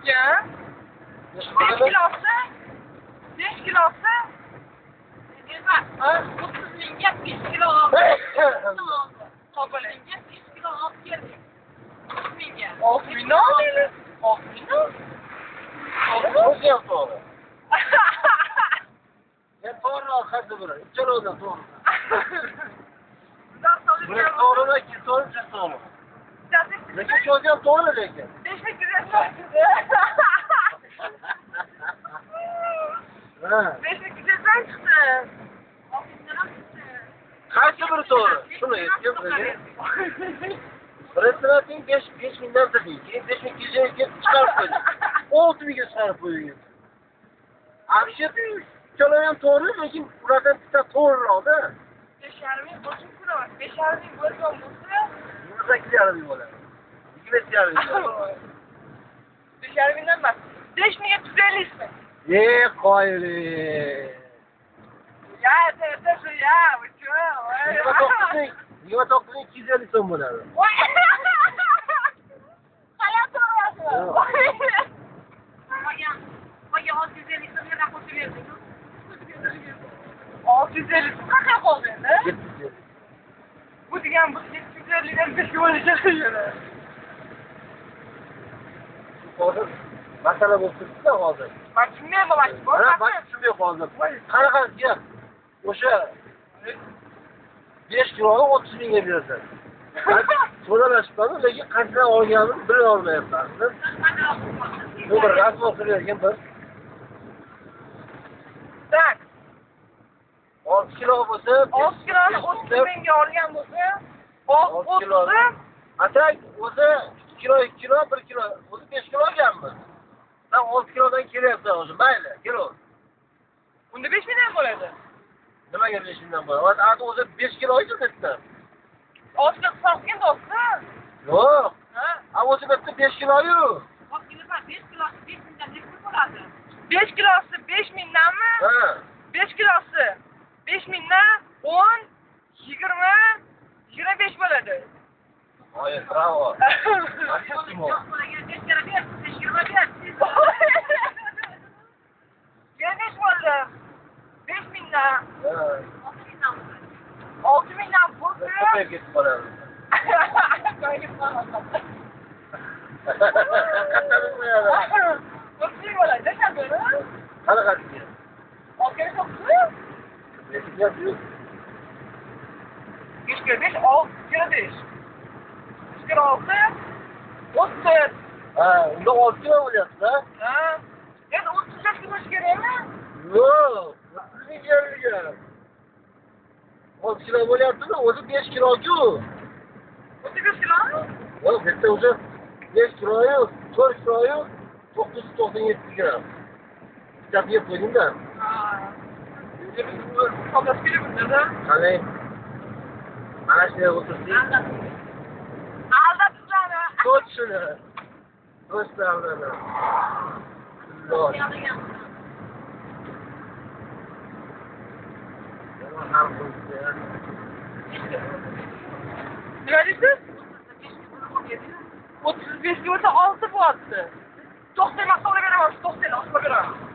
Ekan. 5 kilosi. 5 kilosi. 30 mingga 5 kilo oldim. Topiling. 5 kilo olib keldik. 30 mingga. 6 mingdan oldingiz. 6 mingdan. O'zi ham to'g'ri. Ya to'g'ri qaysi biri? Ikkalov to'g'ri. Biri to'g'ri, ikki to'g'ri, uch to'g'ri. Lekin o'zi ham to'g'ri lekin. 5 ming chiqdi. Ha. 5 ming chiqdi. Qaysi biri to'g'ri? Shuni aytgin bizga. Birinchisi 5 mingdan deding, keyin 5200 ga chiqarib qo'yding. 6 mingga chiqarib qo'yding. Ana shu ikkalovi ham to'g'ri, lekin ulardan bitta to'g'riroqda. 5,5 ming bo'lsin kilo. 5,5 ming bo'lgan bo'lsa, 28,5 ming bo'ladi. 27,5 ming bo'ladi. 5,5 mingdan emas. 5 mingga 150 so'm. Ye qoyili. Ya, это же я, вы чё? 29 ming 250 so'm bo'ladi. Hayot to'g'risi. Qolgan 650 so'mga da qo'shib berdik. 650 so'm qayerga qoldi endi? 750. Bu degan bu 750 dan 5 bo'ladi. Hozir masala bo'lib turibdi-da hozir. Men tushunmayman, Men tushunmay qoldim. Qanaqasiga o'sha 5 kiloni 30 mingga berdi. So'ralashibman, lekin qanchadan olganimni bila olmayapman. Bu bir rasm qilib bergan bir. Tak. 6 kilo bo'lsa, 6 kiloni 30 mingga olgan bo'lsa, 6 kilo. Atak o'zi 2 kilo, 2 kilo, 1 kilo, o'zi 5 kilo olganmiz. Sen 6 kilodan kelyapsan o'zi, mayli, kelo. Unda 5 mingdan bo'ladi. Nimaga 5 mingdan bo'ladi? Hozir o'zi 5 kilo olgan bitta. 6 kilo sotgan do'sti. Yo'q. Ha? Ha, o'zi bitta 5 kilo-yu. 6 kilo 5 kilosi 5 mingdan necha bo'ladi? 5 kilosi 5 mingdanmi? Ha. 5 kilosi 5 mingdan 10, 20, 25 bo'ladi. Oy, bravo. Yo'q, 5 kilo 5, 25. 25 bo'ldi. 5 mingdan. Ha. 6 mingdan bo'ladi. 6 mingdan bo'lsa, Ko'payib ketib qoladi. Ko'payib qoladi. Qayerdan qo'yadi? 30 ming bo'ladi, shunday. Qanaqasiga? 6 kilo 9. 5 kilo 5 kilo 5, 6 kilo 5. 3 kilo 6, 30. Ha, unda 6 kilo bo'lyapti-da. Ha. Endi 35 bo'lishi kerakmi? Yo'q, 30 ming berilgan. 6 kilo bo'lyaptimi? O'zi 5 kilo-ku. 35 kilomi? Yo'q, bitta o'zi 5 kiloyu, 4 kiloyu 997 gram. Bittasini yeb qo'yding-da. Ha. Hisoblash kerak bunda-da. Qani? Mana shunday o'tirsak. Aldab sizlarni. To'rt shuni. To'rt aldadi. Nima deysiz? 35 ga bo'lsa 6 bo'lyapti. To'xtang, men hisoblab beraman, to'xtang, hisoblab beraman.